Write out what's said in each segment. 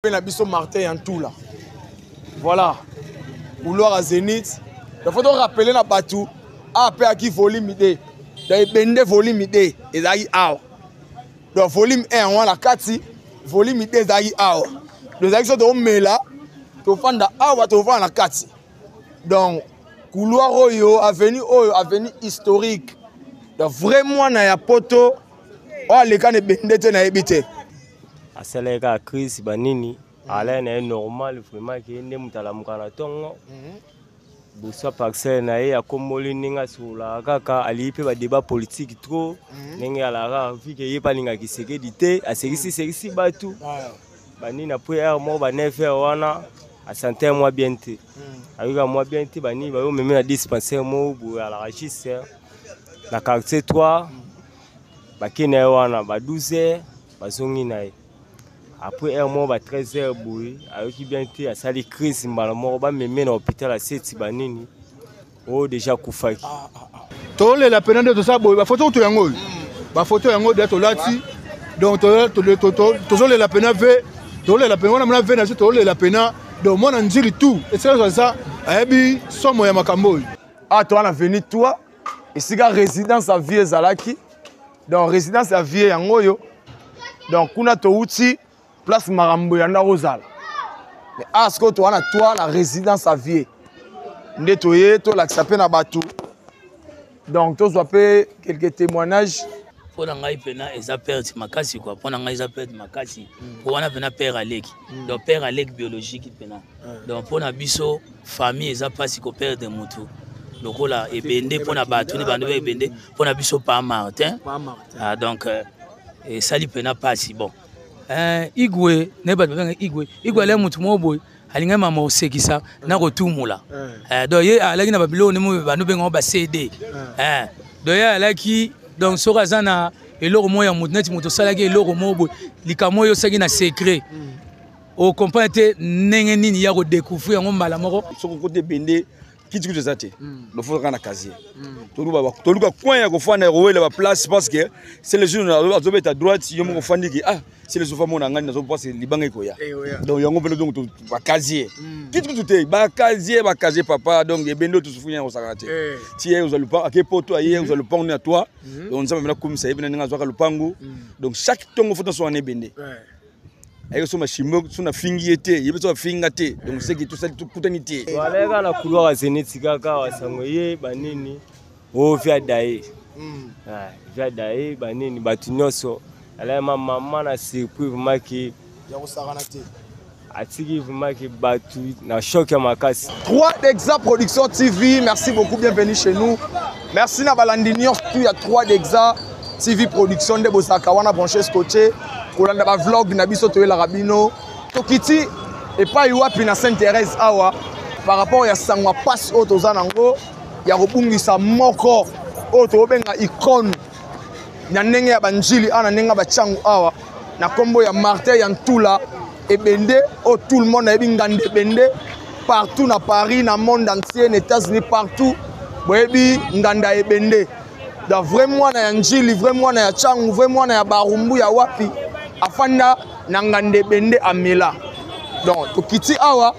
Mpe na biso Martin Yantula. Voilà. Couloir à Zenith. Il faut rappeler na batu a pe aki volume 2. Donc ebende volume 2 ezalaki awa. Donc volume 1 wana na kati, volume 2 ezalaki awa. Donc ezalaki so toomela tofanda awa tofanda na kati. Donc couloir oyo avenue oyo avenue historique. Donc vrai mwana ya poto oyo aleka na ebende te nayebi te. Asalaki kaka crise banini alai na ye normal vraiment ke nde moto alamuka na ntongo mhm. boswa parcelle na ye akomboli ndenge asololaka kaka alingi mpe badébat politique trop mhm. ndenge alaka vu ke ye mpe alingaka kisekedi te asekisi sekisi bato banini apres heure moko ba 9 heure wana asante mwa bien te mhm. ayoka mwa bien te banini bayo meme na dispensaire moko boye alaka juste na quartier 3 bake na ye wana ba 12 heures bazongi na ye après heure moko ba 13 heures boye ayoki bien te asali crise mbala moko bameme na hôpital aseti banini oyo oh, deja akufaki ah, ah, ah. tolela mpena nde tosala boye bafoto kutu yango oyo bafoto yango deja tolati donc tozolela mpena ve tolela mpena wana mona ve na biso tolela mpena donc mwana nzili tout esika aza ayebi somo ya makambo oyo awa toa na veni toi esika résidence ya vie ezalaki donc résidence ya vie yango oyo donc kuna towuti place makambo ya ndako ozala mais awa sikoyo toza na toi na résidence ya vie nde toye tolakisa mpe na bato donc tozwa mpe quelques témoignages. Mpo na ngai mpena eza perte makasi kua mpo na ngai eza perte makasi mpo wana mpena père aleki donc père aleki biologique mpena donc mpo na biso famille eza mpasi koperdre motu lokola ebende mpo na bato nde bando ebende mpo na biso pa martin ah, donc euh, esali mpena mpasi bon eh, igwe naye bato babenga igwe igwe alai motu moko boye alingaki mama kosekisa na kotumula eh. Eh, donc ye alaki na babiloko nde bando bengango ba cd donc ye alaki donc soki aza na eloko moko ya motu neti moto osalaki eloko moko boye likambo oyo osalaki na secret mm. Okomprendre te ndenge nini ya kodécouvrir yango mbala moko. Soki okoti ebende kiti kutu eza te hmm. lofo kaka na casier hmm. toluka coin ya kofanda ya kowela baplace parce que c'est le jour azobeta droite yo moko ofandi ke ah c'est le sofa mona ngai nazo parce libanga ekoya eh, donc yango mpena donc bacasier hmm. kiti kutu te bacasier bacasier papa donc ebende oyo tosufunya ya kosakana te eh. ti ye ozwa lupango ake poto aye ozwa lupango ni ya toi donc nzambe amena kumisa ye mpena ndenge azwaka lupango donc chaque ntongo fo toswana ebende ayeki kosomba shimbo so nafingi ye te ye mpe so afinga te donc seki tosali tokutani te. Aleki kaka na couloir ya Zenith kaka awa sango ye banini o oh, via daye hmm. ah, via daye banini bato nyonso alaki ma mama na surpris vraiment ke ya kosakana te atiki vraiment ke bato na choc ya makasi. 3 Dexa Production TV, merci beaucoup, bienvenue chez nous. Merci na balandi nyonso tout ya 3 Dexa TV Production nde bozalaka wana branché scotché kolanda ba vlog na biso toyelaka bino tokiti epai wapi na Sainte Thérèse awa par rapport ya sango ya pasi oyo toza nango ya kobungisa moko oyo tokobenga icône na ndenge ya banjili awa na ndenge ya bachangu awa na nkombo ya Martin ya Ntula ebende oyo tout le monde ayebi nganda ebende partout na Paris na monde entier na États-Unis partout boyebi nganda ebende da vrai mwana ya njili vrai mwana ya changu vrai mwana ya barumbu ya wapi afanda na nganda ebende amela donc tokiti awa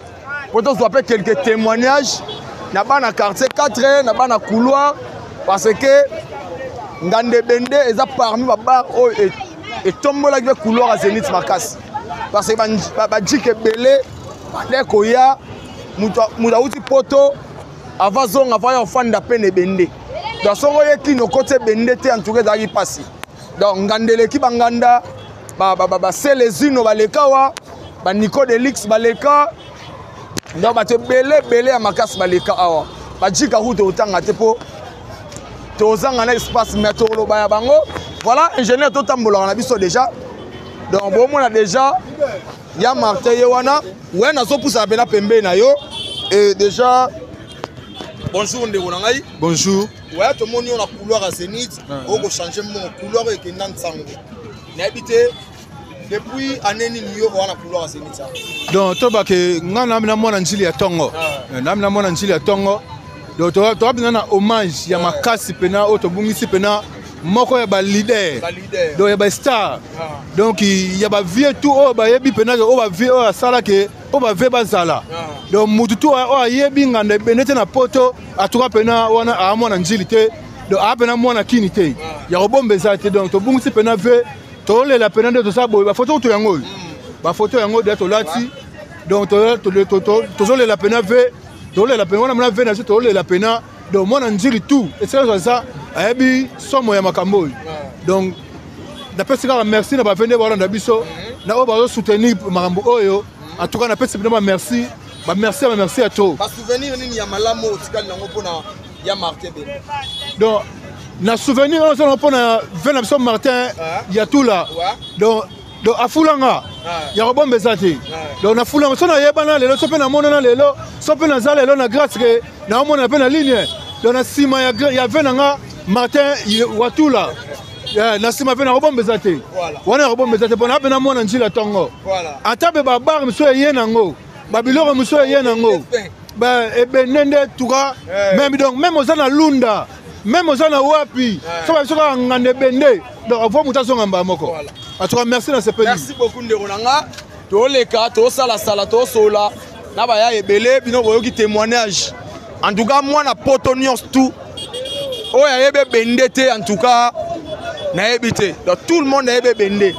mpo tozwa mpe quelques témoignages na bana quartier 4 na bana couloir parce que nganda ebende eza parmi babar oyo etombolaki mpe couloir ya zenith makasi parce que bajike ebele bande koya moto awuti poto avant zonga avant ya ofanda mpe na ebende donc soki oye kino okoti ebende te en tout cas ezalaki mpasi donc nganda eleki banganda baselezino baleka wa baniko delix baleka donc bato ebele ebele ya makasi baleka awa bajika kutu otanga te mpo tozanga na espace mais tokoloba ya bango voilà ingénieur totambolaka na biso déjà donc bomona déjà ya martin ye wana we nazopusana mpena pembeni na yo et déjà bonjour ndeko na ngai bonjour waya tomoni yo na couloir ya zenith okochange mbongo couloir oyo ekenda nsango nayebi te depuis année nini yo oza na couloir ya zenith donc tobake ngai nami na mwana njili ya ntongo ah. nami na mwana njili ya ntongo donc toza mpenza na hommage ya makasi mpena oyo tobungisi mpena. Moko ya baleader, donc ya bastar, donc ya bavieux tout oyo bayebi mpena oyo bavieux oyo asalaki oyo bavieux bazala. Donc mutu tu oyo ayebi Nganda Ebende te na Poto, atuka mpena wana aa mwana Njili te, donc aa mpena mwana Kini te, ya kobomba eza te. Donc tobungisi mpena ve, tolela mpena nde tosala boye. Bafoto kutu yango oyo, bafoto yango deya tolati. Donc tozolela mpena ve, tolela mpena wana mona ve na biso, tolela mpena. Donc mwana Njili tout esika aza ayebi somo ya makambo oyo. Donc napesi kaka merci na bavende balanda biso na oyo bazosoutenir makambo oyo. En tout cas napesi bino bamerci, bamerci ya bamerci ya trop. Basouvenir nini ya malamu otikali nango mpona ya Martin Bende? Donc na souvenir oyo ozala mpona ve na biso Martin Yatula, donc afulanga ya kobomba eza te. Donc nafulanga so nayebana lelo, so mpe namonana lelo, so mpe naza lelo na grâce ke naomona mpe na ligne. Donc na nsima ya ve na nga Martin Watula, na nsima mpe nakobomba eza te, wana ya kobomba eza te, mpona ape namona Njila ntongo, ata mpe babar mosusu eye nango, babiloko mosusu eye nango, Ebende nde tuka même. Donc même oza na Lunda, même oza na wapi, so babiso kaka Nganda Ebende, donc avo moto azonga mbala moko. En tout cas merci na sepeli. Merci beaucoup ndeko na nga. Toleka, tosalasala, tosola na baya ebele. Bino boyoki témoignage. En tout cas mwana Poto nyonso tout oyo ayebi Ebende te, en tout cas nayebi te. Donc tout le monde ayebi Ebende.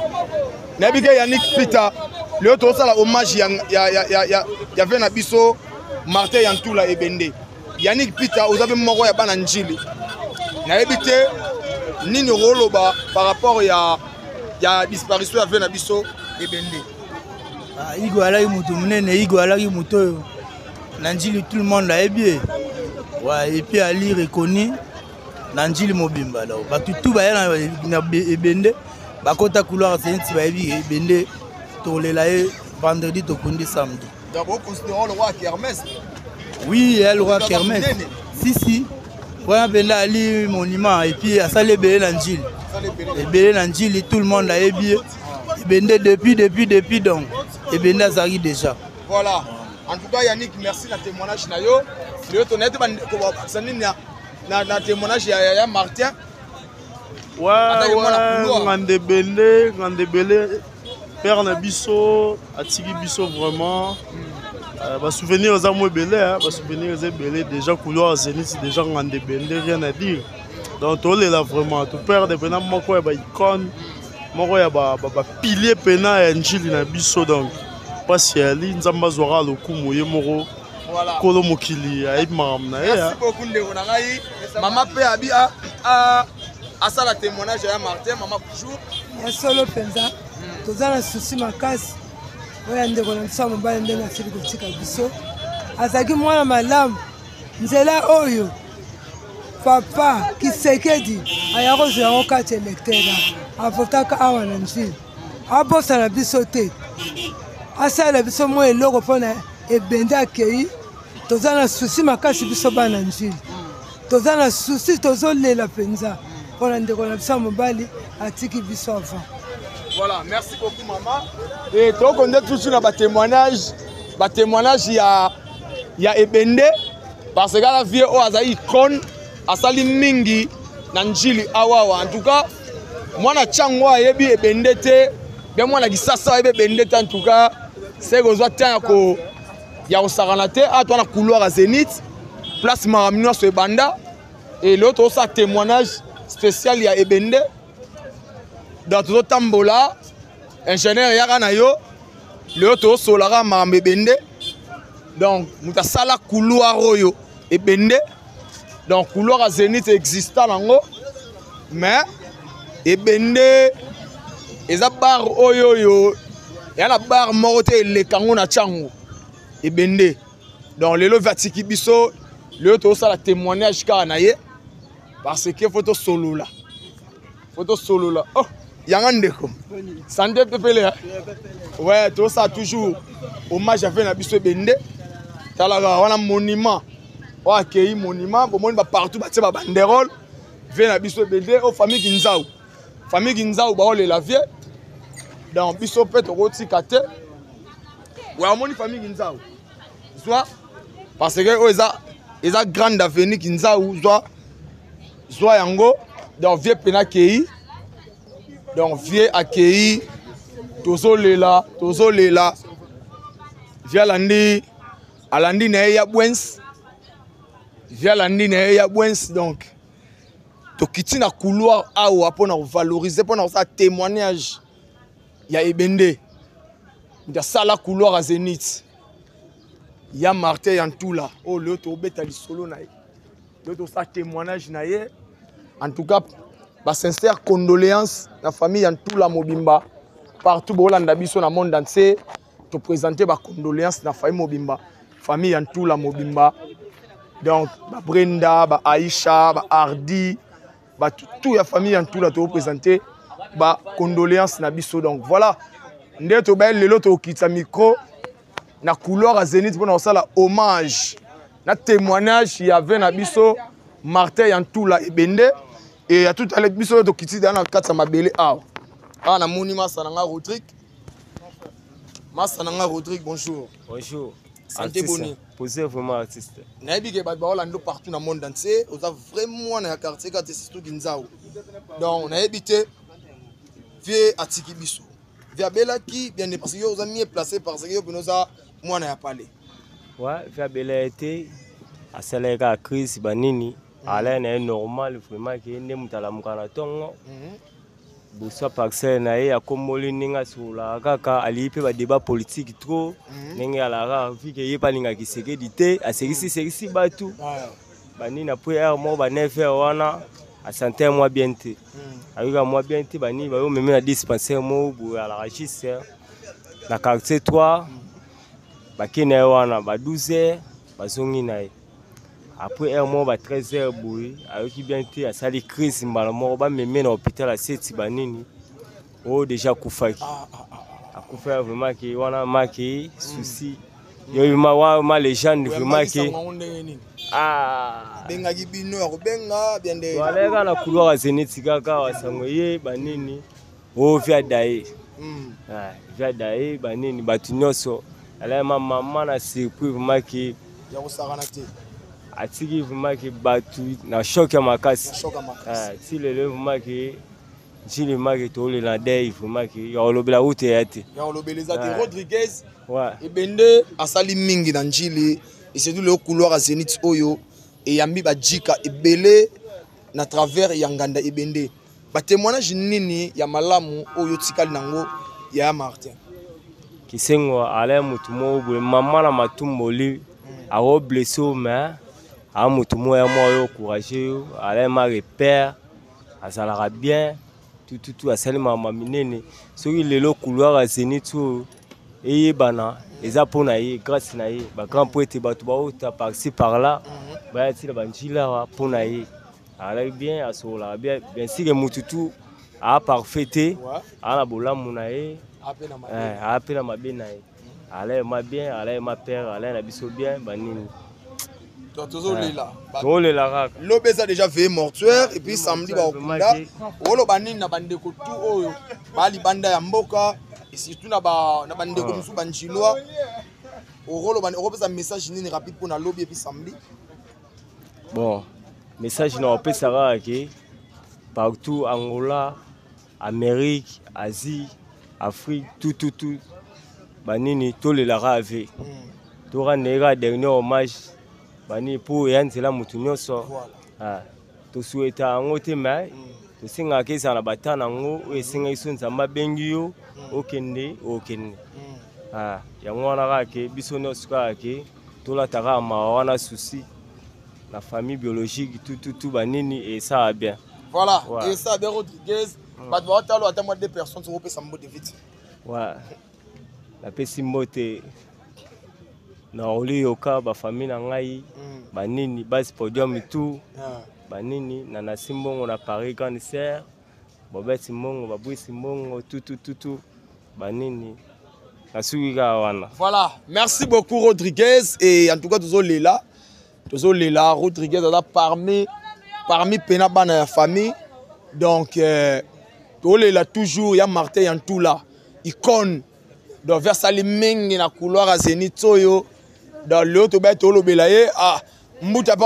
Nayebi ke Yannick Peter, lelo tozosala hommage ya ve na biso Martin Yantula Ebende. Yannick Peter, oza mpe moko ya bana Njili, nayebi te nini okoloba par rapport ya disparition ya ve na biso Ebende? Igo alaki moto monene, Igo alaki moto oyo na Njili tout le monde ayebi ye. Ouais, et puis ali reconnu na Njili mobimba. Donc bato tu baya na Ebende, bakota couloir Zénith, bayebi Ebende. Tolela ye vendredi, tokundi samedi. Donc oconsidérant le roi Kermesse? Oui, ya le roi Kermesse, si si, wana mpenza ali monument. Et puis asali ebele na Njili, ebele na Njili, tout le monde ayebi ye Ebende depuis, depuis, depuis. Donc Ebende azalaki déjà. Voilà, en tout cas Yannick, merci na témoignage na yo. Lelo tonaye te, bandeko bakisa nini na témoignage ya Martin? Ouais, Nganda Ebende, Nganda Ebele, père na biso atiki biso vraiment. Basouvenir eza mo ebele, basouvenir eza ebele. Déjà couloir Zénith, déjà Nganda Ebende, rien à dire. Donc tolela vraiment, toperdre mpena moko ya baicône, moko ya bapilier mpena ya Njili na biso. Donc mpasi yali, Nzambe azwaka lokumu ye moko, kolo mokili ayebi makambo na ye. Merci beaucoup ndeko na ngai. Mama mpe abi asala témoignage ya Martin. Mama, bonjour. Ya solo mpenza, toza na souci makasi oyo ya ndeko na biso ya mobali, ndenge asili kotika biso. Azalaki mwana malamu. Nzela oyo papa Kisekedi aya kozwa yango kati électeur, avotaka awa na Njili. Abosana biso te, asalela biso mwa eloko mpona Ebende. Akei, toza na souci makasi. Biso bana Njili toza na souci, tozolela mpenza mpona ndeko na biso ya mobali atiki biso avant. Voilà, merci beaucoup mama. Et tokonde toujours na batémoignage, batémoignage ya Ebende, parce que la vie oyo azali icône, asali mingi na Njili awawa. En tout cas mwana Ntiango ayebi Ebende te, bien mwana Kisasa ayebi Ebende te, en tout cas se kozwa temps ya kosakana te. Awa toza na couloir ya Zénith, place makambo nyonso ebanda. E lelo tozosala témoignage spécial ya Ebende. Donc tozotambola, ingénieur yaka na yo. Lelo tozosolaka makambo Ebende. Donc moto asala couloir oyo Ebende. Donc couloir ya Zénith exista nango, mais Ebende eza bar oyo eya na bar moko te eleka yango na Ntiango, Ebende. Donc lelo ve atiki biso, lelo tozosala témoignage kaka na ye, parce que faut tosolola, faut tosolola. Oh, yanga ndeko, santé pepele. Ouais, tozosala toujours hommage ave na biso Ebende. Talaka wana monument oyo akei, monument bomoni bapartout batie babanderole ve na biso Ebende. Oyo famille Kinzau, famille Kinzau baolela vie. Donc biso mpe tokotika te. Oyo amoni famille Kinzau, zwa, parce que oyo eza grande avenue Kinzau. Zwa, zwa yango. Donc vieux pena akei, donc vieux akei, tozolela, tozolela. Vieux alandi, alandi na ye ya bwens, vieux alandi na ye ya bwens. Donc tokiti na couloir awa mpona kovaloriser, mpona kosala témoignage ya ebende moto asala couloir ya Zénith, ya Martin ya Ntula oyo lelo tobeta lisolo na ye, lelo tosala témoignage na ye. En tout cas, basincère condoléance na famille ya Ntula mobimba, partout boolanda biso na monde entier. Toprésente bacondoléance na famille mobimba, famille ya Ntula mobimba. Donc babrenda, baaisha, baardi, bato tout ya famille ya Ntula, toreprésente bacondoléance na biso. Donc voilà nde tobaye lelo, tokokitisa micro na couloir ya Zénith mpona kosala hommage na témoignage ya ve na biso Martin ya Ntula ebende. E ya tout ale biso oyo tokiti da na kati ya mabele awa. Awa namoni masa na nga Rodrigue, masa na nga Rodrigue, bonjour. Bonjour. Santé boni? Posez vraiment, artiste. Nayebi ke bato baolanda partout na monde entier, oza vraiment mwana ya quartier kati, surtout Kinzau. Donc nayebi te, vieux atiki biso, vieux abelaki bien, parce que yo oza mieux placé, parce que yo mpena oza mwana ya palais. Ouais, vieux abela ye te, asalaki kaka crise banini, alai na ye normal vraiment ke nde moto alamuka na ntongo, boswa parcelle na ye, akomboli ndenge asololaka kaka, alingi mpe badébat politique trop ndenge alaka vu ke ye mpe alingaka Tshisekedi te, asekisi sekisi bato banini. Après heure moko ba 9 heures wana, asante mwa bien te, ayoka mwa bien te, banini, bayomeme na dispensaire moko boye alaka juste na quartier 3. Bakei na ye wana ba 12 heures, bazongi na ye. Après heure moko ba 13 heures boye, ayoki bien te, asali crise mbala moko, bameme na hôpital aseti banini, oyo déjà akufaki, akufaki vraiment ke wana maki souci yo ma wa ma légende vraiment ke. Ndenge nini? Ah. Abengaki bino ya kobenga bien nde? Aleka na couloir ya Zénith kaka wasango ye banini, oyo vieux adaye, vieux adaye banini, bato nyonso alaya ma mama na surprise vraiment ke ya kosakana te. Atiki vraiment ke bato na choc ya makasi. Choc ya makasi. Ti lelo vraiment ke Njili maki tolela dei vraiment ke ya kolobela route ya te. Ya kolobela eza te, Rodriguez. Ouais. Ebende asali mingi na Njili et surtout le couloir ya Zénith oyo eyambi bajika ebele na travers ya nganda ebende. Batémoignage nini ya malamu oyo otikali nango ya Martin? Kisengo ala motu moko boye, mama na matumboli, akoblesse yo, mais aa motu moko ya mwa oyo encourage yo, ala ma repère, azalaka bien tututu, asali makambo minene. Soki lelo couloir ya Zénith oyo eyebana, eza mpo na ye, grâce na ye. Bagrand po ete bato baota par-ci par-là baya ntina banjila awa mpo na ye. Azalaki bien, asololaka bien. Bien sûr ke motu tu aa parfait te, aa na bolamu na ye, aa mpe na mabe na ye. Alai ma bien, alai ma père, alai na biso bien banini. Tozolela. Tozolela kaka. Lobi eza déjà veillée mortuaire et puis samedi bakokunda. Oloba nini na bandeko tu oyo balibanda ya mboka et surtout na bandeko mosusu banjilois? Okoloba, okopesa message nini rapide mpona lobi et puis samedi? Bon, message na opesa kaka ke partout, Angola, Amérique, Asie, Afrique, tout tout tout banini, tolelaka ave, torendre kaka dernier hommage banini, mpo eya nzela motu nyonso. Tosouhaita yango te, mais tosengaka ezala na bata nango oyo esengaki. So Nzambe abengi yo okende, okende. Yango wana kaka ke biso nyonso kaka ke tolata kaka mawa wana, souci na famille biologique, tututu banini, esala bien. Voilà, ouais. Esala bien, Rodriguez. Bato baotalo ata mwa deux personnes, sokopesa mbote vite. Ouais, napesi mbote na oliyoka bafamille na ngai banini, base podium tout banini, na nasi mbongo na Paris, grande sœur bobeti mbongo, babwisi mbongo tutututu banini, nasuki kaka wana. Voilà, merci beaucoup Rodriguez. Et en tout cas tozolela, tozolela. Rodriguez aza parmi pena bana ya famille. Donc tolela toujours ya Martin ya Ntula, icône. Donc vers asali mingi na couloir ya Zénith oyo. Donc lelo tobai tolobela ye, ah, mbuta mpe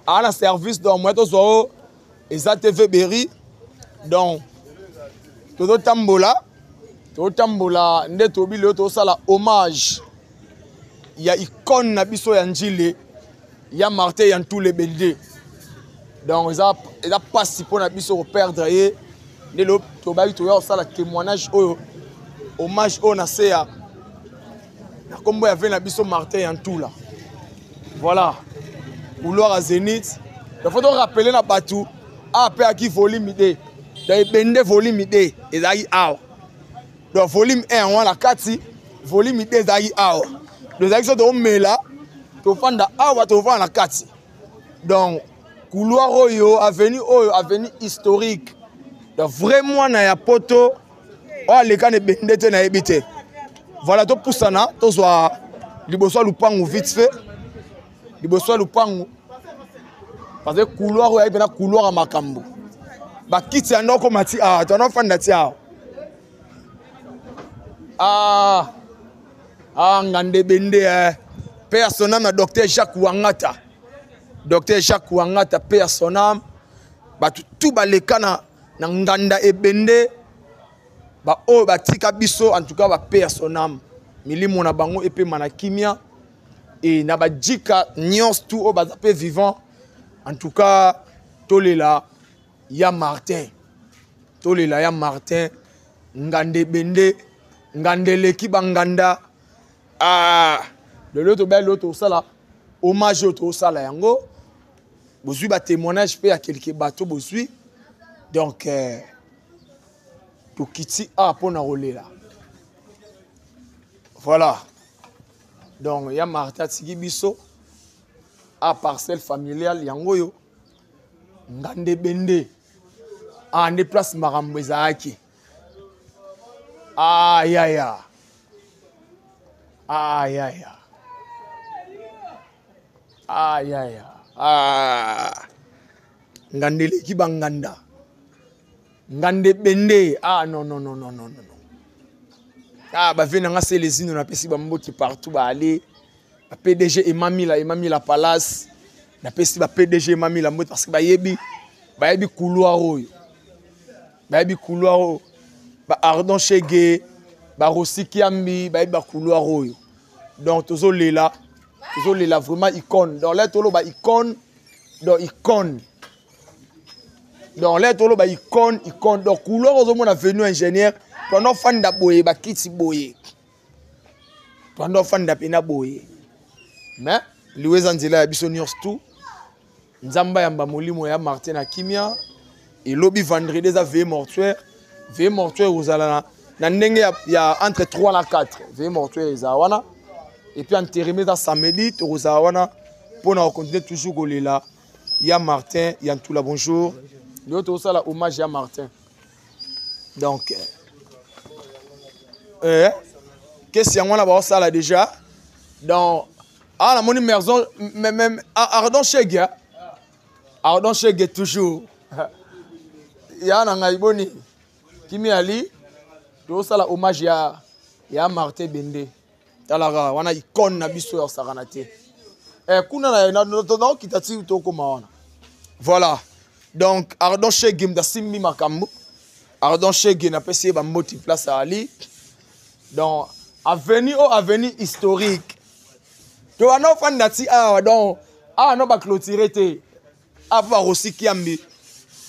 aa na service. Donc moya tozwa o. Eza TV Berry. Donc tozotambola tozotambola nde tobi lelo tozosala hommage ya icône na biso ya Ndjili ya Martin ya Ntule Bende. Donc eza eza pasi mpo na biso koperdre ye nde lelo tobaki toya kosala témoignage oyo hommage oyo na se ya na nkombo ya ve na biso Martin ya Ntula. Voilà, couloir ya Zenith. Il faut rappeler na bato awa mpe ayaki volume 2 donc ebende volume 2 ezalaki awa. Donc volume 1 yango na kati, volume 2 ezalaki awa. Donc ezalaki so toomela tofanda awa, tofanda na kati. Donc couloir oyo, avenue oyo, avenue historique. Donc vrai mwana ya poto oyo aleka na ebende te, nayebi te. Voilà, topusana tozwa liboso ya lupangu vite fait, liboso ya lupangu, parce que couloir oyo ayebi na couloir ya makambo bakiti ya ndoko mati awa, tonofanda ti awa. Ah, ah, ngande bende eh. Paix à son âme na docteur Jacques Wangata, docteur Jacques Wangata, paix à son âme. Bato tout baleka na, na nganda ebende baoyo batika biso, en tout cas ba paix à son âme, milimo na bango epema na kimia e na bajika nyonso tout oyo baza mpe vivant. En tout cas tolela ya Martin, tolela ya Martin nganda ebende, nganda eleki banganda. Ah, lelo tobali lelo tosala hommage oyo, tosala yango, bozwi batémoignage mpe ya quelque bato bozwi. Donc tokiti awa mpona kolela. Voilà, donc ya Martin atiki biso a parcelle familiale yango oyo nganda ebende a nde place makambo ezalaki. Ah yaya, ah yaya, ah yaya, ah nganda eleki banganda, nganda ebende. Ah non non non non non non, ah bave na nga Selezino, napesi bamboki partout baale ba PDG Emamila, Emamila Palace, napesi ba PDG Emamila mbote parce que bayebi, bayebi couloir oyo, bayebi couloir oyo, ba Ardon Chege, ba Rossi Kiambi, bayebi ba couloir oyo. Donc tozolela, tozolela vraiment icône. Donc là toloba icône, donc icône, donc là toloba icône, icône. Donc couloir ozomona venu ingénieur pendant fanda boye bakiti boye pendant ofanda mpena boye, mais liwa eza nzela ya biso nyonso tu. Nzambe ayamba molimo ya Martin na kimia. Elobi vendredi eza veille mortuaire. Veille mortuaire ozala na, na ndenge ya, ya entre 3 na 4 veille mortuaire ezala wana, et puis enterrement eza samedi. Tokozala wana mpona kocontinue toujours kolela ya Martin ya Ntula. Bonjour, lelo tozosala hommage ya Martin. Donc kesi yango wana baosala déjà. Donc awa namoni maison même Ardon Chege, Ardon Chege toujours ya na ngai boni kimi ali. Tozosala hommage ya, ya Martin Bende. Talaka wana icône na biso ya kosakana te. Eh, kuna naokita ti tokóma wana. Voilà, donc Ardon Chege moto asimbi makambo. Ardon Chege, napesi ye bamboti place ali. Donc avenue oyo avenue historique, to wana ofanda ti awa. Donc awa no baclôture te awa mpo barosi kiambi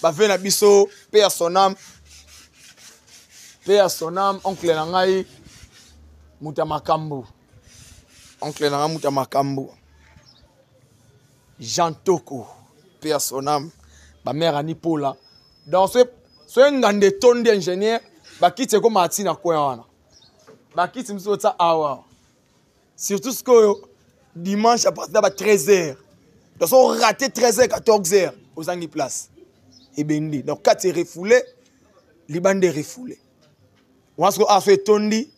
bave na biso, paix ya son âme, paix ya son âme. Oncle na ngai moto ya makambo, oncle na ngai moto ya makambo Jean Toko, paix ya son âme, bamare ani pola. Donc so nganda etondi ingénieur, bakiti ekómaa ntina coin wana, bakiti mosusu otya awa, surtout sikoyo dimanche à partir ya ba 13 heures. Donc so raté 13 heures, 14 heures, ozangi place ebendi. Donc kati erefoulé, libanda erefoulé wana. Sikoyo awa so etondi,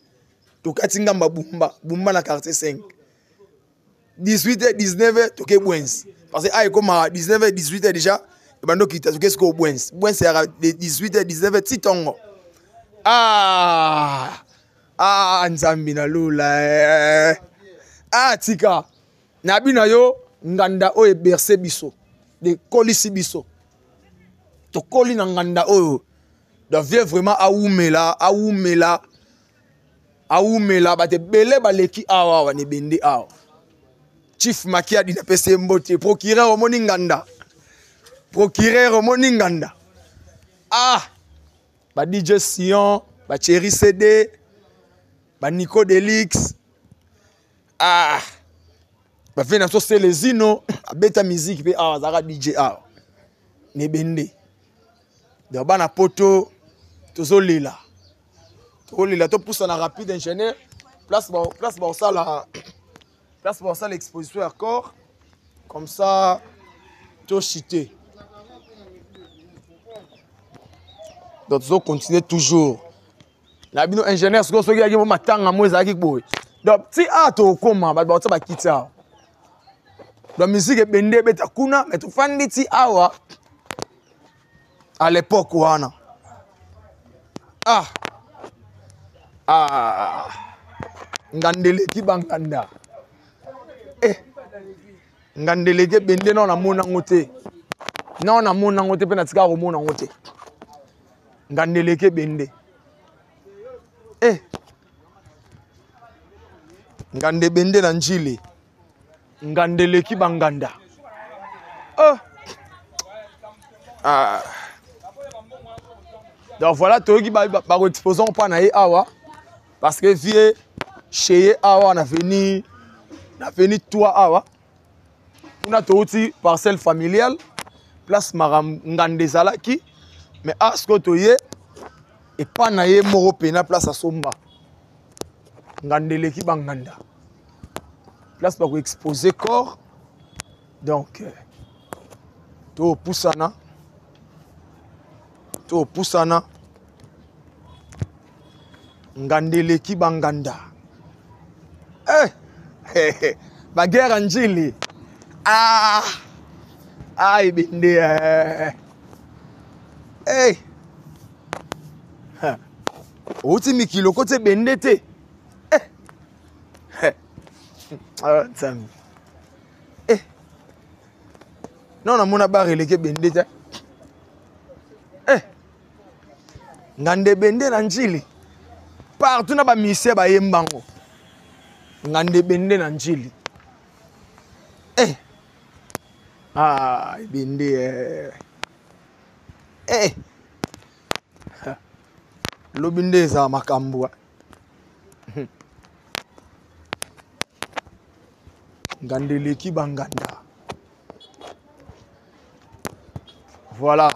tokati ngamba Bumba, Bumba na quartier 5, 18 h 19 h toke Bwenzi, parce que awa ekómaka 19 h 18 h déjà ebandi okita. Toke sikoyo Bwenzi, Bwenzi eyaka de 18 h 19 h ti ntongo. Ah ah, nzambe na lula eh. Ah, tika nabi na yo nganda oyo eberse biso, ekolisi biso. Tokoli na nganda oyo. Donc vieux vraiment awumela, awumela. Awumela bato ebele baleki awa awa na ebende awa. Chief Makiadi napesi ye mbote. Procureur omoni nganda. Procureur omoni nganda. Ah! Ba DJ Sion, ba Thierry CD, ba Nico Delix. Ah! Ba vie na so Celezino abeta musique pe awa azalaka DJ awa. Na ebende. Donc bana poto tozolela. Tozolela topusana rapide ingénieur place ba place ba osala place ba osala exposition ya corps comme ça to chiter. Donc tozo continuer toujours. Na bino ingénieur sikoyo soki yaki matanga mo ezalaki boye. Donc ti a tokoma bato bakotia bakiti awa. Donc musique ebende ebeta kuna mais tofandi ti awa à l'époque wana. Ah ah ngandeleki banganda. Eh ngandeleki ebende nao namona yango te. Nao namona yango te mpe natikaka komona yango te. Ngandeleki ebende. Eh nganda ebende na njili. Ngandeleki banganda. Oh. Ah. Donc voilà, toyoki ba ba exposant pa na ye awa parce que vieux chez ye awa na veni na veni toi awa. Kuna touti parcelle familiale place maram nganda ezalaki mais a ce que toye epa na ye moko pena place asomba. Nganda eleki banganda. Place ba ko exposer corps. Donc to pusana. To pusana. Nganda eleki banganda. Eh! Ba guerre njili. Ah! Ah ebende. Eh. Eh! Ha. Outi mikili okoti ebende te. Eh! Eh. Ah, Nzambe. Eh! Non, namona bar eleki ebende te. Eh! Nganda ebende na njili. Partout na ba musiciens bayemba yango. Nganda ebende na njili. Eh! Ah, ebende. Eh. Eh! Lobi nde ezala makambo. Nganda eleki banganda. Voilà.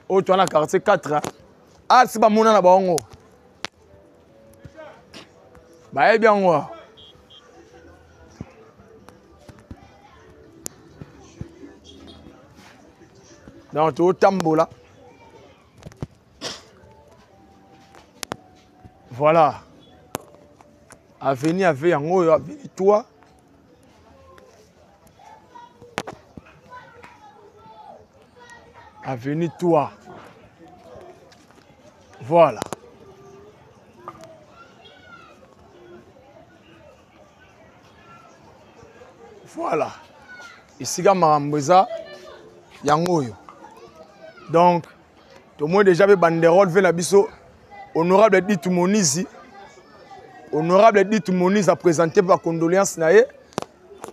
Oyo toza na quartier 4. Ah, si bamona na bango. Bayebi yango. Donc totambola. Voilà. Avenue ave yango oyo avenue 3. Avenue 3. Voilà. Voilà. Esika makambo eza yango oyo. Donc tomoni déjà pe banderole ve na biso honorable Ditu Monizi. Honorable Ditu Monizi a présenté ba condoléances na ye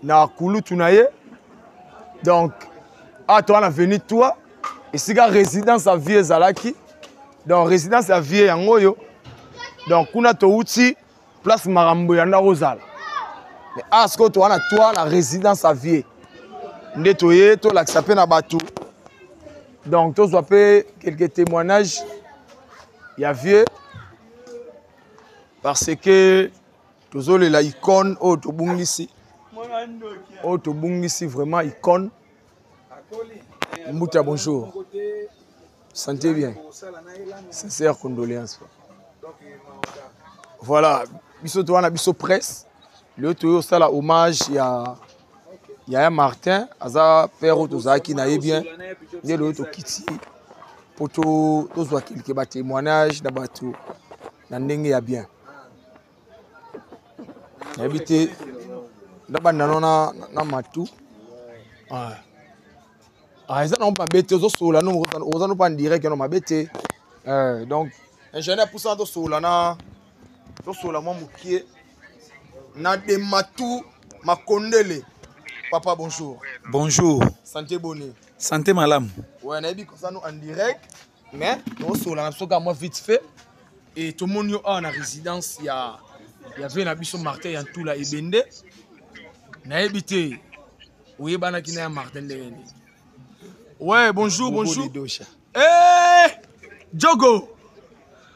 na kulutu na ye. Donc a toi na venu toi esika résidence à vie ezalaki. Donc résidence à vie yango oyo. Donc kuna touti place makambo ya ndako ozala. Mais a ce que toi na toi la résidence à vie. Nde toye tolakisa pe na bato. Donc tozwa pe quelques témoignages ya vieux parce que tozolela icône oyo tobungisi. Oyo tobungisi vraiment icône. Mbuta, bonjour. Sentez bien. Sincère condoléances. Voilà, biso towana biso presse. Le toyo sala hommage ya Yaya Martin, aza père oyo tozalaki na ye bien. Nde loyo tokiti po tozwa quelque ba témoignage na bato na ndenge ya bien. Nayebi te ndabanda no na matu. Ah. Ah, eza nango mabe te, ozosolola no, oza no mpa en direct no mabe te. Donc ingénieur pusana tosolola na tosolola mwa mokie na Dematu Makondele. Papa, bonjour. Bonjour. Santé boni? Santé malamu. Ouais, nayebi koza no en direct, mais tosolola na biso kaka mwa vite fait. Et tomoni yo awa na résidence ya ve na biso Martin ya Ntula Ebende. Nayebi te oyebanaki na ya Martin ndenge nini? Ouais, bonjour, bonjour. Eh, Jogo.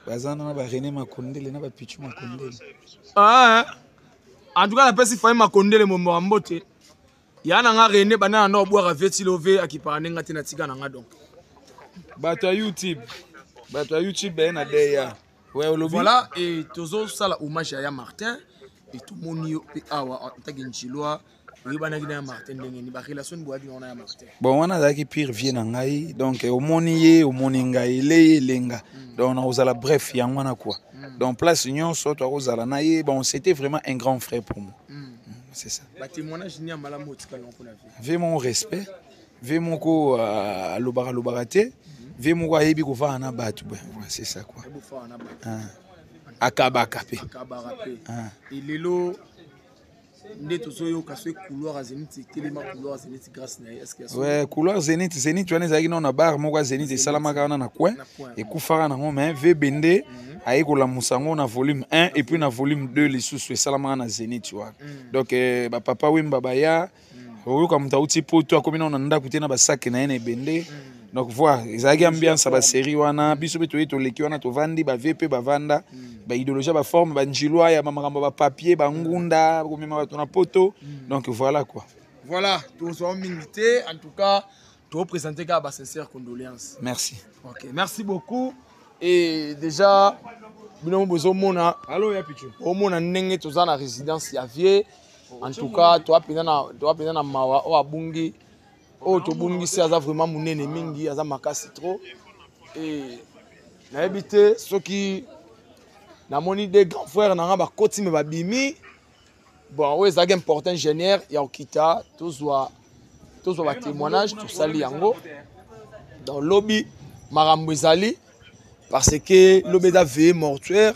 Baza na ba René Makondele na ba Pichu Makondele. Ah, en tout cas napesi Faye Makondele mombo ya mbote. Ya na nga René bana na obwaka veti love akipaka ndenge te na tika na nga donc. Bato ya YouTube. Bato ya YouTube baye na deya. Ouais, olobi. Voilà, et tozo sala hommage ya Martin et tomoni yo pe awa en tant que Njilois. Oyebanaki na ya Martin ndenge nini? Ba relation boyaki na ya Martin. Bon, wana azalaki pire vie na ngai, donc omoni ye, omoni ngai, ele ye elenga. Donc nakozala bref yango wana quoi. Donc place nyonso tokozala na ye, bon c'était vraiment un grand frère pour moi. C'est ça. Ba témoignage ni ya malamu otikala ngo mpona vie. Vie mon respect, vie moko alobaka lobaka te, vie moko ayebi kovanda na bato, bon, ouais, c'est ça quoi. Ayebi kovanda na bato. Ah. Akabaka pe. Akabaka pe. Ah. Et lelo nde tozoyoka soki couloir ya Zenith etelema, couloir ya Zenith grâce na ye, est-ce que ya Ouais, couloir Zenith, Zenith wana ezalaki nano na bar moko ya Zenith esalamaka wana na coin, Na coin. ekufaka nango, mais VBND aye kolamusa yango na volume 1 et puis na volume 2 lisusu esalamaka na Zenith wana. Donc ba papa Wemba baya, oyoka moto auti poto akomi nano na ndako te na basake na ye na ebende. Donc voilà, ezalaki ambiance ya ba série wana, biso mpe toye toleki wana tovandi, ba VP bavanda, ba idéologie ba forme, ba njilwa ya ba makambo ba papier, ba ngunda, komema bato na poto. Donc voilà quoi. Voilà, tozwa mingi te, en tout cas, to présenter kaka ba sincères condoléances. Merci. OK, merci beaucoup. Et déjà bino bozomona, Allo ya Pichu. Omona ndenge toza na résidence ya vieux. En tout cas, toi pena na, toi pena na mawa o abungi. Oyo tobungisi aza vraiment monene mingi, aza makasi trop. Et nayebi te soki namoni des grands frères na nga bakoti me babimi. Bon, oyo ezalaki important ingénieur ya kokita, tozwa ba témoignage, tosali yango. Dans lobby makambo ezali parce que lobi eza veillée mortuaire,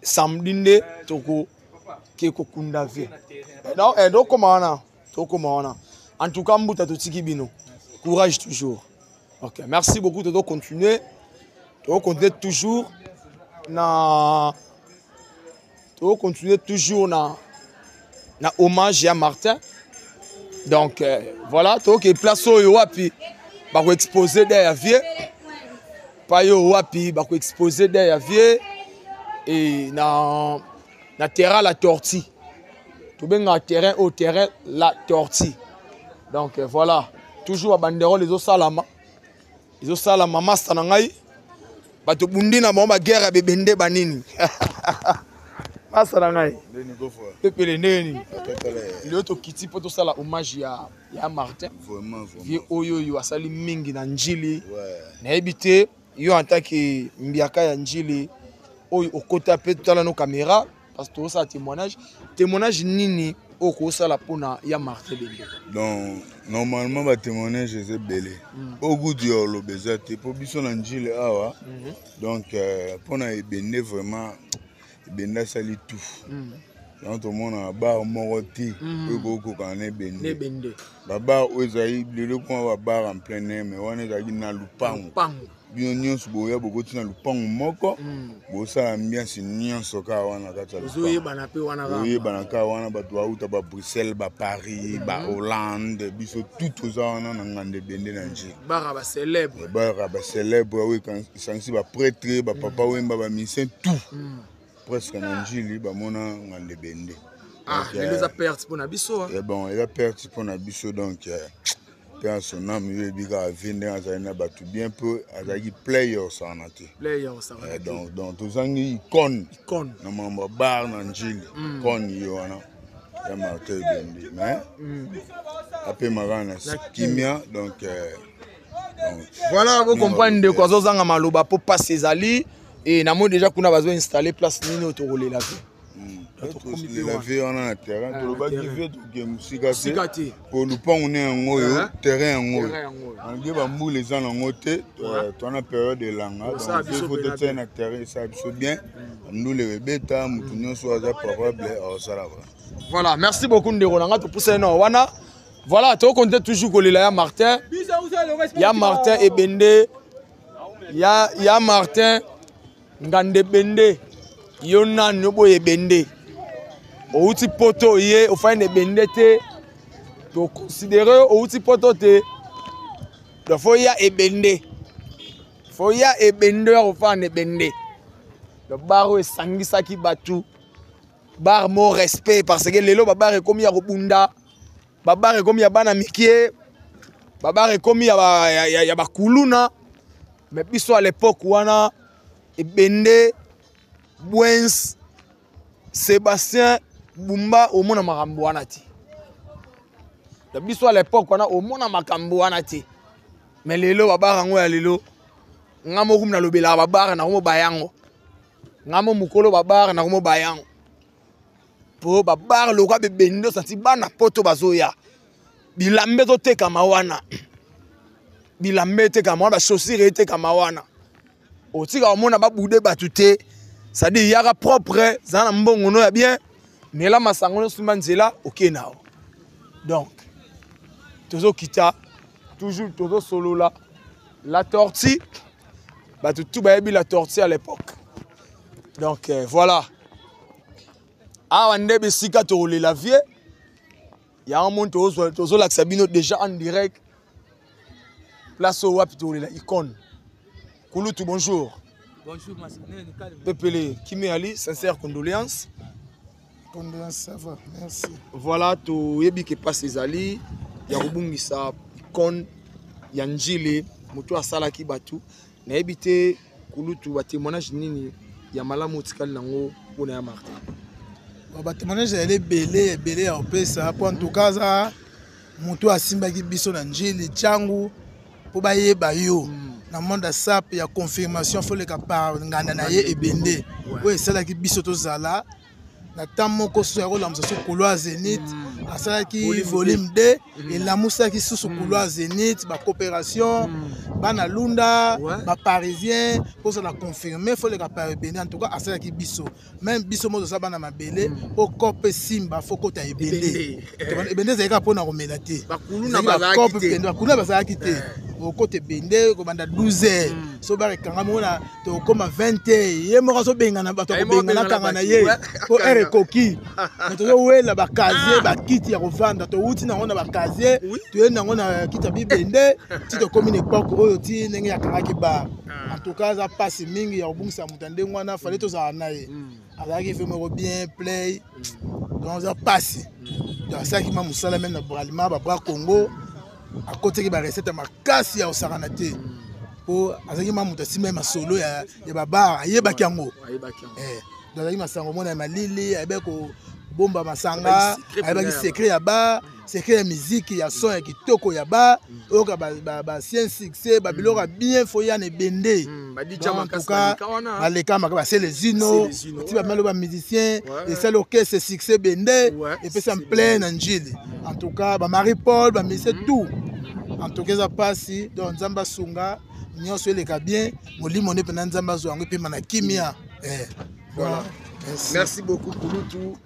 samedi nde toko ke kokunda vie. Non, tokoma wana, tokoma wana. En tout cas, mbuta totiki bino. Courage toujours. Ok, merci beaucoup. Toto continuer. Toto continuer toujours na, toto continuer toujours na, na hommage à Martin. Donc voilà, toto ke place oyo wapi ba ko exposer derrière vieux. Pa yo wapi ba ko exposer derrière vieux et na terrain la tortue. Tobenga terrain au terrain la tortue. Donc voilà, toujours ba banderole ezo salama. Ezo salama master na ngai. Bato bundi na bango ba guerre ya bebende ba nini. Master na ngai. Pepele ndeni. Leo tokiti po tosala hommage ya Martin. Vraiment, vraiment. Vieux oyo yo asali mingi na Njili. Ouais. Nayebi te yo en tant que mbiaka ya Njili oyo okota pe tala no caméra parce que tosala témoignage. Témoignage nini oyo kosala mpona ya Martin Bende? Donc normalement ba témoignage eza ebele. Oyo kutu ya oloba eza te po biso na Njili awa. Donc mpona ebende vraiment ebende asali tout. Donc tomona bar moko te oyo kokokana na ebende. Na ebende. Ba bar oyo ezali lelo kuna ba bar en plein air, mais wana ezalaki na lupango. Lupango. Bino nyonso boya bokoti na lupango moko, bosala ambiance nyonso kaka wana kati ya lupango. Ozoyebana pe wana kaka. Ozoyebana kaka wana, bato bauta ba Bruxelles, ba Paris, ba Hollande, biso tout toza wana na nganda ebende na Njili. Bar ya ba célèbre. Bar ya ba célèbre, oyo esangi ba prêtre, ba papa Wemba, ba musicien, tout. Presque na Njili bamona nganda ebende. Ah, Donc, lelo eza perte mpona biso, hein. Eh bon, eza perte mpona biso, donc père son âme, yo yebi kaka vie ndenge azali na bato bien peu, azalaki player osakana te. Player osakana te. Donc tozangi icône. Icône. Na mambo ya bar na Njili. Icône ye wana ya Martin Ebende. Mais apemaka na kimia, donc Voilà, vous nous, comprenez de quoi azozanga maloba po passe ezali et na moi déjà kuna bazo installer place nini otokolela pe. Tolela vie wana na terrain, tolobaki vie toke mosika te po lupangu ne yango oyo, terrain yango oyo, malgré bambula eza nango te, towana période elanga, donc vie faut totia na terrain, esala biso bien. Ndule ebeta motu nyonso aza probable akosala. Voilà, merci beaucoup ndeko na nga, topusani na wana. Voilà, tokonte toujours kolela ya Martin, ya Martin Ebende, ya Martin Nganda Ebende. Yo nani oboya Ebende? Outi poto ye ofai na Ebende te, toconsidere outi poto te. Donc faut ya Ebende, faut ya Ebende ya kofanda na Ebende. Donc bar oyo esangisaki bato, bar mo respect, parce que lelo babar ekomi ya kobunda, babar ekomi ya bana mikie, babar ekomi ya bakuluna. Mais biso à l'époque wana, Ebende, Bwens, Sébastien Bumba, omona makambo wana te. Na biso à l'époque wana omona makambo wana te. Mais lelo babar yango ya lelo, nga moko nalobelaka babar nakomo bayango, nga mo mokolo babar nakomo bayango, po babar lokwa bebende osanti bana poto bazoya, bilamba ezotekama wana, bilamba etekama wana, bachaussure etekama wana. Otika omona babude bato te, c'est-à-dire yaka propre, zala na mbongo no ya bien, mela masango nyonso, simba nzela okei na yo. Donc tozokita toujours, tozosolola la tortue, bato tu bayebi la tortue à l'époque. Donc voilà, awa nde bisika tokolela vie yango moni, tozolakisa bino déjà en direct place oyo wapi tokolela icône. Kulutu, bonjour. Bonjour. Pepele Kimi Ali, sincère condoléance. Condoléance, ça va, merci. Voilà, toyebi ke passe ezali ya kobungisa icône ya Njili, moto asalaki bato. Nayebi te kulutu, batémoignage nini ya malamu otikali nango mpona ya Martin? Batémoignage ezali ebele ebele ya kopesa, mpo en tout cas aza moto asimbaki biso na Njili ntiangu mpo bayeba yo na monde ya sap ya confirmation, foleka par nganda na ye Ebende, oyo esalaki biso tozala na temps moko susu ya kolamusa so couloir Zénith. Asalaki volume 2, elamusaki susu couloir Zénith, bacoopération, bana Lunda, baparisien, kozala confirmé foleka par Ebende. En tout cas asalaki biso, même biso mo toza bana mabele, mpo kope simba fo kota Ebende. Ebende ezalaki kaka mpona komela te, bakuluna bazalaki te. Okota Ebende kobanda 12 heures, so barekanga moko na tokóma 20 heures, ye moko azobengana bato, akobengana akanga na ye mpo heure ekoki. Me tozowela bacasier, bakiti ya kovanda, towuti nango na bacasier, toye nango na kiti ya bibende ti tokómi na époque oyo, ti ndenge yakangaki bar. En tout cas aza mpasi mingi ya kobungisa moto ya ndenge wana. Fale tozala na ye, azalaki fe moko bien play, donc aza mpasi. Donc asalaki ma mosala même na Bralima, babra Congo, akotaki barecette ya makasi ya kosakana te, mpo azalaki ma moto asimba ye masolo ya babar, ayebaki yango. Donc azalaki masango mona ya malili, ayebaki kobomba masanga, ayebaki secret ya bar, secret ya miziki ya son ya kitoko ya bar, oyoka basien succès, babiloko ya bien, fo ya na Ebende. Baleka maka basele zino ti bamalo bamusicien, esali orchestre succès bende, epesa plein na Njili. En tout cas bamarie Paul, bamusicien tout, en tout cas eza mpasi. Donc Nzambe asunga, nyonso eleka bien, molimo nde mpena Nzambe azwa yango epema na kimia. Voilà, merci beaucoup kulutu.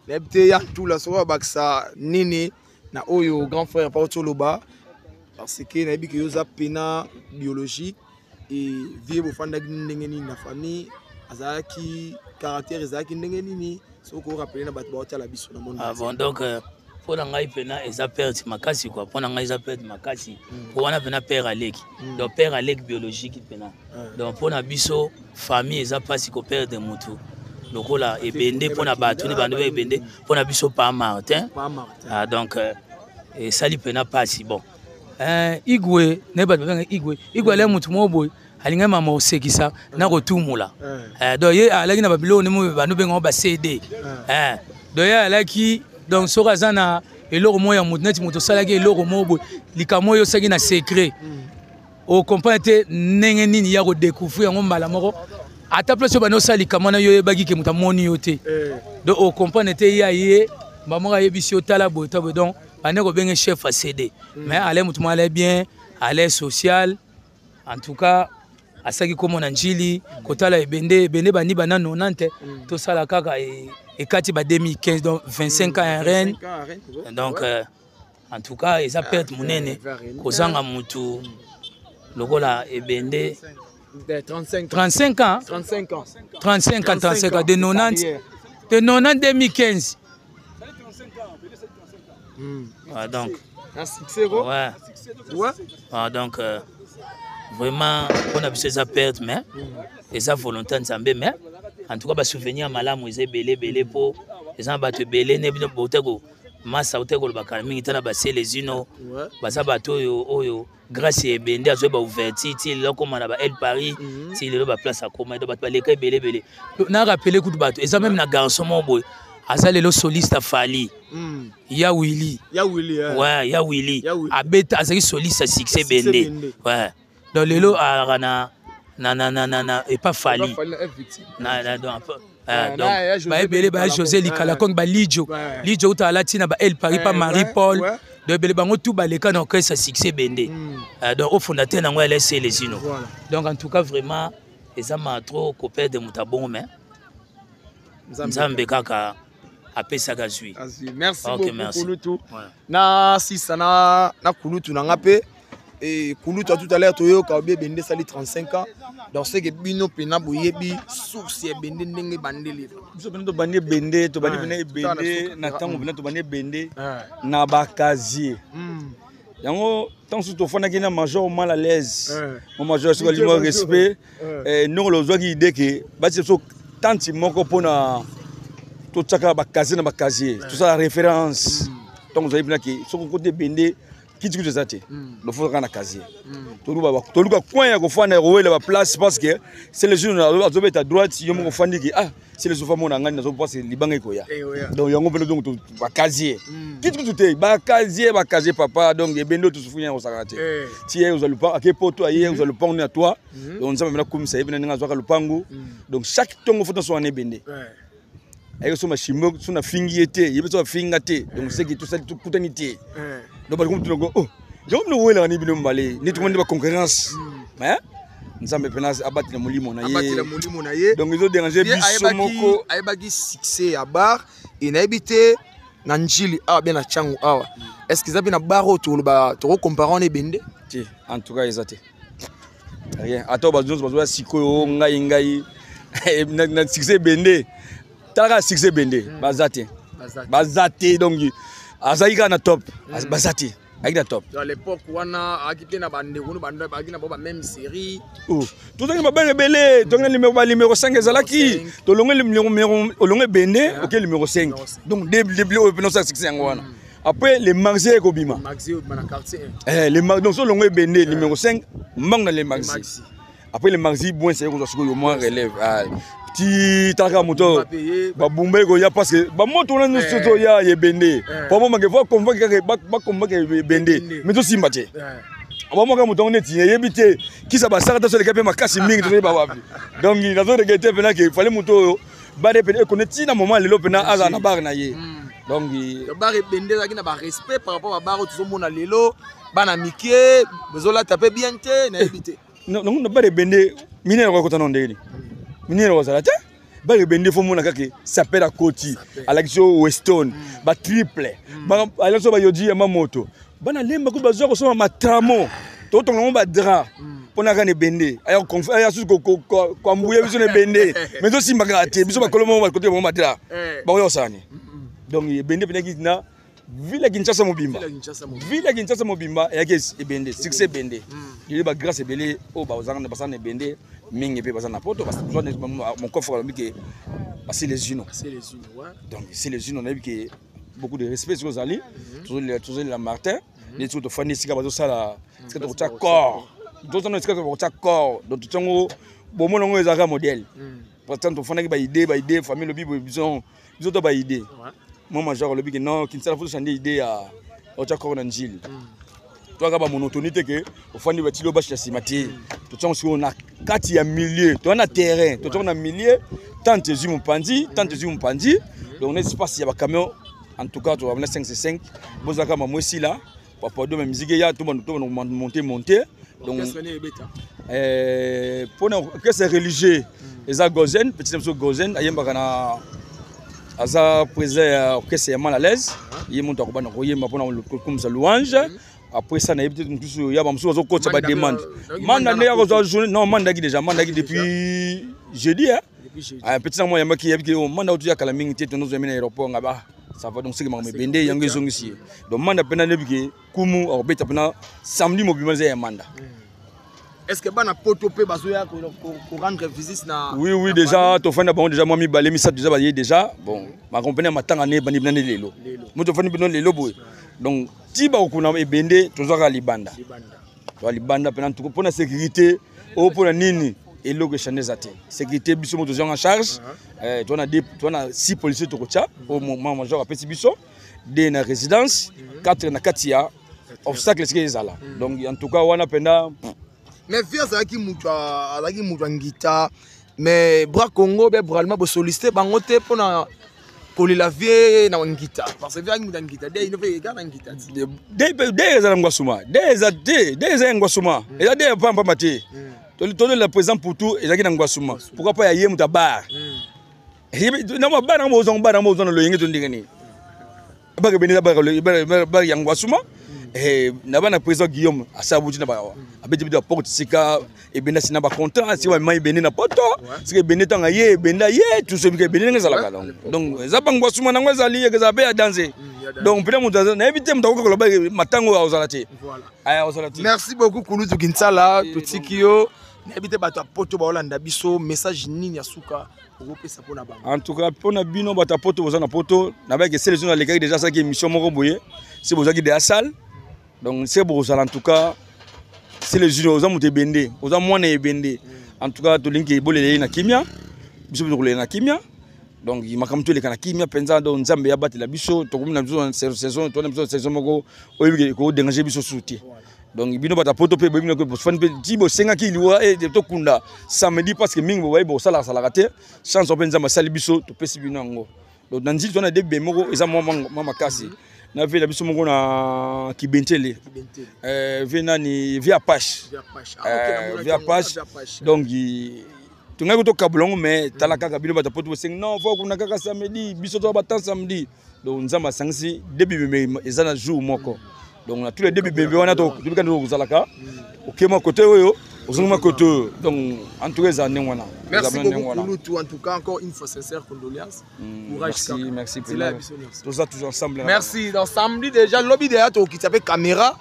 Nayebi te ya Ntula soki babakisa nini na oyo grand frère pa oti oloba, parce que nayebi ke yo oza pena biologique et vie bofandaki ndenge nini na famille, azalaki caractère ezalaki ndenge nini, soki orappeler na bato baotala biso na monde. Ah bon, donc mpo na ngai mpena eza perte makasi quoi, mpo na ngai eza perte makasi, mpo wana mpena père aleki, donc père aleki biologique mpena. Donc mpo na biso famille eza mpasi koperdre motu lokola Ebende mpo na bato nde bando Ebende mpo na biso pa Martin. Ah, donc esali mpena mpasi. Bon, Igwe naye bato babenga Igwe. Igwe alaki motu moko boye, alingaki mama kosekisa na kotumula. Donc ye alaki na babiloko ndemo bando bengango ba CD. Donc ye alaki, donc soki aza na eloko moko ya motu, neti moto osalaki eloko moko boye, likambo oyo osalaki na secret, okomprendre te ndenge nini ya kodécouvrir yango mbala moko. Ata place oyo banda osala likambo wana, yo oyebaki ke moto amoni yo te. Donc ocomprendre te, ye aye bamoko ayebisi yo tala boye, ta boye. Donc bande kobenge chef ya CD, mais ale moto moko ale bien, ale social. En tout cas asalaki kombo na Njili. Kotala ebende, ebende bandi banda 90, tosala kaka ekati ba 2015, donc 25 ans ya règne. Donc en tout cas eza perte monene kozanga mutu lokola ebende. 35 35 ans. 35 ans. 35 ans, 35 ans, de 90, de 90, 2015. Ah, donc un succès quoi. Ouais. Ah, donc vraiment mpona biso eza perte, mais eza volonté ya Nzambe. Mais en tout cas basouvenir ya malamu eza ebele ebele, mpo eza na bato ebele ne bino bote ko masa ote koloba kala mingi te na baselezino. Baza bato oyo grâce ya ebende azwi baouverture ti lelo akóma na ba El Paris, ti lelo baplace akóma. Donc bato baleka ebele ebele. Na rappele kutu bato eza même na garçon moko boye aza lelo soliste afali, ya Willy. Ya Willy, eh. Ouais, ya Willy. Ya Willy. Abeta, azalaki soliste ya Succès Succès Bende. Bende. Ouais, donc lelo alaka na epa Fali. Fali na F victime. Na donc Ouais, donc na ya José baebele baya Likala José Kongo. Likala Kongo, balijo lijo uta alati na ba El Paris pa Marie Paul. Donc ebele bango tout baleka na orchestre ya Succès Bende. Donc au fondateur nango LSC Lesino. Donc en tout cas vraiment eza ma trop koperdre moto abongo, mais Nzambe kaka apesaka zwi. Azwi. Merci Ok, beaucoup. Merci. Kulutu. Ouais. Na sisa na kulutu na nga mpe e kulutu, à tout à l'heure toyoka obi ebende esali 35 ans. Donc c'est que bino mpena boyebi source ya ebende ndenge ebandeli. Biso mpena tobandi ebende, tobandi mpena ebende na ntango mpena tobandi ebende na bacasier yango. Ntango mosusu tofandaki na major mal à l'aise, mo major soki alingi respect ndenge ozwaki idée ke batia biso tante moko mpona totiaka bacasier na bacasier, tosala référence. Ntango ozali mpena ke soki okoti ebende, kiti kutu eza te, donc faut kaka na casier. Toluka coin ya kofanda ya kowela baplace, parce que c'est le jour azobeta droite, yo moko ofandi ke ah, c'est le sofa mona ngani nazo, parce libanga ekoya. Donc yango mpena, donc bacasier, kiti kutu te, bacasier, bacasier papa. Donc ebende oyo tosufu ya kosakana te. Ti ye ozwa lupango, ake poto, aye ozwa lupango na toi. Donc Nzambe mpena kumisa ye mpena ndenge azwaka lupango. Donc chaque ntongo faut toswana ebende ayeki so mashimbo so nafingi ye te, ye mpe so afinga te. Donc seki tosali tokutani te. Donc bato komutunako oh, yango bino owelaka ni bino mibale neti komandi baconcurrence, mais Nzambe mpena abatela molimo na ye. Abatela molimo na ye. Donc ezodérange Ye biso moko. Ayebaki succès ya bar e nayebi te na Njili awa bien na Ntiango awa, est ce que eza mpe na bar oyo tokoloba tokocompare wana ebende? Te, en tout cas eza te, rien. Ata bato nyonso bazoya sikoyo, ngai na succès ebende, tala kaka succès ebende, baza te, baza te. Donc azalaki kaka na top, baza te, ayaki na top. À l'époque wana ayaki mpe na bandeko no bayaki na bao bameme série. Oh, tozangi babenge ebele, tongi na numéro, ba numéro 5 ezalaki, tolonge olonge ebende, oke numéro 5. Donc debile oyo mpena osala succès yango wana. Après le maxi ekobima. Maxi oyo na quartier. Eh, donc so olongo ebende numéro 5, mbango na le maxi. Après le maxi bon, c'est kozwa sikoyo mwa relève. Ah, ti talaka moto babumba ekoya, parce que bamoto wana nyonso toya ebende po bomake fo convoque kaka, baconvoque ebende, mais tosimba te. Abamaka moto yango neti eyebi te kisa basaka ta so eleka mpe makasi mingi, tozoyeba wapi. Donc nazo regretter mpena ke fale moto oyo bare pene ekone ntina moment lelo mpena azala na bar na ye. Donc bar ebende ezalaki na barespect par rapport babar oyo tozomona lelo, bana mike bazolata mpe bien te, nayebi te. Na bar ebende minere okota na ndenge nini? Minere kozala te. Bar ebende fo mona kaka sapeur akoti, alakisi yo Weston, batriple, alakisi yo bayoji ya mamoto, bana lemba kutu bazwa kosomba matramo, totonga yango badra mpona kaka na ebende. Aya susu koambuya biso na ebende, mais tosimba kaka te. Biso bakolo moko bakote bango badra bakoya kosala ni. Donc ebende mpenaki na ville ya Kinshasa mobimba, ville ya Kinshasa mobimba eyaki ebende, succès ebende. Lelo bagrâce ebele oyo basala na ebende mingi mpe baza na poto. Mon coffre alobi ke baselezino, donc selezino nayebi ke beaucoup de respect soki ozali. Tozolela Martin neti soki tofandi esika bazosala, esika tokotia corps, tozana esika tokotia corps. Donc totiango bomona yango ezalaka modèle, parce que tofandaki baidée, baidée famille lobi boye, biso biso to baidée. Moi major alobi ke non, Kinsala faut changer idée ya otya corps na Njili. Toyaka bamonotonie te ke ofandi batili yo basi na nsima te. Totiango sikoyo na kati ya milieu, toza na terrain, totiango na milieu, tente ezwi mopanzi, tente ezwi mopanzi. Donc na espace ya bacamion, en tout cas tozala na 5 5, bozalaka mamwe esila papa do musique ya to bando monter monter. Donc mpona orchestre religieux eza Gozen, petit na biso Gozen ayembaka na, aza président ya orchestre ya mal à l'aise. Ye moto akobanda koyemba mpona kokumisa louange. Après ça, nayebi te mosusu ya bamosusu bazokotisa bademande. Manda nde akozwa journée. Non, manda aki déjà, manda aki depuis jeudi, hein. Ah, petit na mwa yambaki, yebi ke manda otu ya kala mingi te, tozwami na aéroport nga ba ça va. Donc seke makambo ebende yango ezongisi ye. Donc manda mpena nebi ke kumu akobeta mpena samedi mobima eza ya manda. Est ce que bana poto mpe bazoya korendre visite na? Oui, déjà tofandi na bango déjà mwa mibale misato déjà baye déjà. Bon, makambo mpena ya matanga ne ebandi mpena nde lelo, mo tofandi bino lelo boye. Donc ti bakokuna ebende, tozwaka libanda, toza libanda mpena ntuku mpona sécurité oyo. Mpona nini? Eloko echane eza te, sécurité biso mo tozwanga en charge. Toza na 6 policier tokotya oyo major apesi biso, 2 na résidence, 4 na kati ya obstacle esika ezala. Donc en tout cas wana mpenza. Mais vieux azalaki moto, azalaki moto ya ngita, mais Bra Congo be bralima bosollicite bango te mpona kolela vieux na ngita, parce que vieux azalaki moto ya ngita de ino mpe eka na ngita ti. De eza na ngwasuma, de eza te, de eza ya ngwasuma, eza de ya pampamba te. Tolela président Putu ezalaki na ngwasuma, pourquoi pas ya ye moto ya bar na bar nango bozwa bar nango bozwa na loyenge to ndenge nini? Baka ebende eza bar ya ngwasuma na bana. Président Guillaume asabuti na abeti beti baporte sika ebende asina bacontrat, sika bamema ebende na poto, sika ebende ntango ye ebende ye tusobika ebende ndenge ezalaka. Donc eza bangwasuma nango ezali ezala mpe ya danger. Donc mpena moto nayebi te, moto akoki koloba matango oyo akozala te, akozala te. Merci beaucoup kulutu Kinsala, totiki yo. Nayebi te, bato ya poto baolanda biso, message nini ya suka okopesa mpona bango? En tout cas mpona bino bato ya poto, boza na poto, nabaki esele so nalekaki déjà, asalaki émission moko boye se bozalaki deya salle. Donc se bokozala, en tout cas c'est le junior, oza moto ebende, oza mwana ebende. En tout cas tolingi ebolela ye na kimia, biso mpe tokolela na kimia. Donc makambo to eleka na kimia mpenza. Donc Nzambe abatela biso, tokomi na biso na saison, toza na biso na saison moko oyebi ekodéranger biso susu te. Donc bino bato ya poto mpe boyebi bofandi mpe ti bosengaki liwa tokunda samedi, parce que mingi bobayebi bosalaka salaka te. Chance mpe Nzambe asali biso, topesi bino yango. Donc na nzili toza na debe moko eza mwa makasi na vie na biso moko na Kibentele, vie nani, vie Apache, vie Apache. Donc tongaki tokabola yango, mais tala kaka bino bato ya poto bosengi non, fo kuna kaka samedi, biso toza batan samedi. Donc Nzambe asangisi deux bibembe eza na jour moko. Donc na tous les deux bibembe wana tobika nde kozalaka okema côté oyo, ozongima côté oyo. Donc en tout cas eza ndenge wana. Merci beaucoup Kulutu, en tout cas encore une fois sincère condoléance. Courage. Merci, merci. Toza toujours ensemble. Merci. Donc samedi déjà, lobi déjà tokokitisa mpe caméra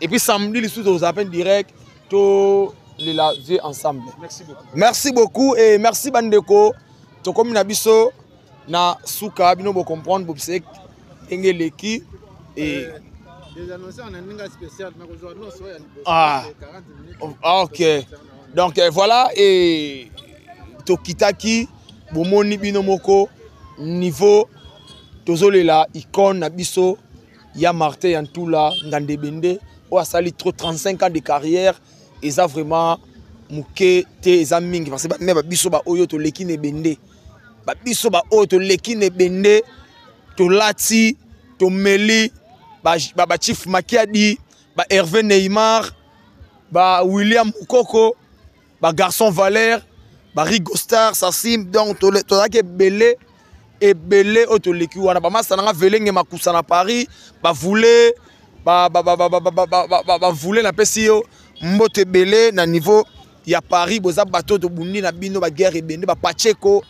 et puis samedi lisusu tozala mpe direct, tolela vieux ensemble. Merci beaucoup. Merci beaucoup et merci bandeko. Tokomi na biso na suka, bino bocomprendre bobisek ndenge eleki et ah, ok, donc voilà, et tokitaki, bomoni bino moko niveau tozolela icône na biso ya Martin ya Ntula Ngande Bende oyo asali trop 35 ans de carrière. Eza vraiment moke te, eza mingi, parce que me babiso baoyo toleki na ebende, babiso baoyo toleki na ebende, tolati tomeli bachief ba Makiadi, ba Hervé Neymar, ba William Mukoko, ba Garçon Valère, ba Rigo Star Sasim. Donc tozalaki ebele ebele oyo toleki wana, bamasa nanga Velenge Makusa na Paris, bavule bavule, napesi yo mbote ebele na niveau ya Paris. Boza bato tobundi na bino baguerre ebende, bapacheko.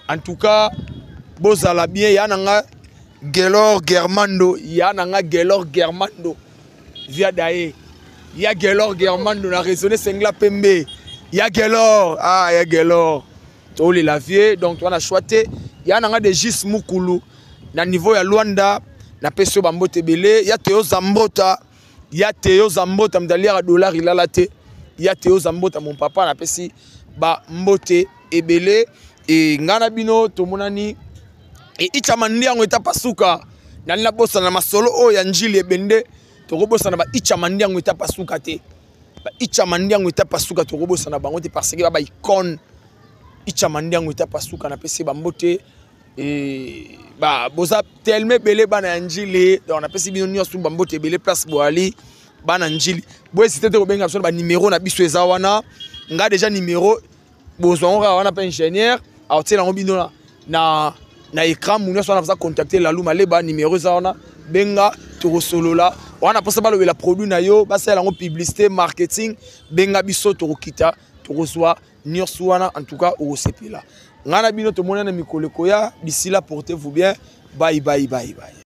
En tout cas bozala bien. Ya na nga Gelor Germando, ya na nga Gelor Germando via daye, ya Gelor Germando na raisonne sengla pembe ya Gelor, ah ya Gelor, tolela vieux. Donc toza na choix te. Ya na nga de Gis Mukulu na niveau ya Luanda, napesi yo bambote ebele. Ya Teo Zambota, ya Teo Zambota, moto aliaka dollar ilala te, ya Teo Zambota mon papa, napesi bambote ebele. E ngai na bino tomonani e ichama ndiango etapa suka nali nabosana na masolo oyo ya njili ebende. Tokobosana ba Icha Mandiango etapa suka te. Ba Icha Mandiango etapa suka, tokobosana bango te parce que ba ba icône. Icha Mandiango etapa suka, napesi bambote. E ba boza tellement ebele bana ya Njili. Donc napesi bino nyonso bambote ebele place boali bana Njili. Bohésite te kobenga biso na banimero na biso eza wana. Nga déjà numéro bozwa yango kaka wana mpe ingénieur aotiela yango bino na écran. Mu nyonso wana baza contacter Lalu Maleba, numéro eza wana, benga, tokosolola wana. Mposa balobela produit na yo, basalela yango publicité, marketing, benga biso, tokokita, tokozwa nyonso wana. En tout cas okosepela. Ngai na bino tomoni na mikolo ekoya. D'ici là, portez vous bien. Bye bye, bye bye.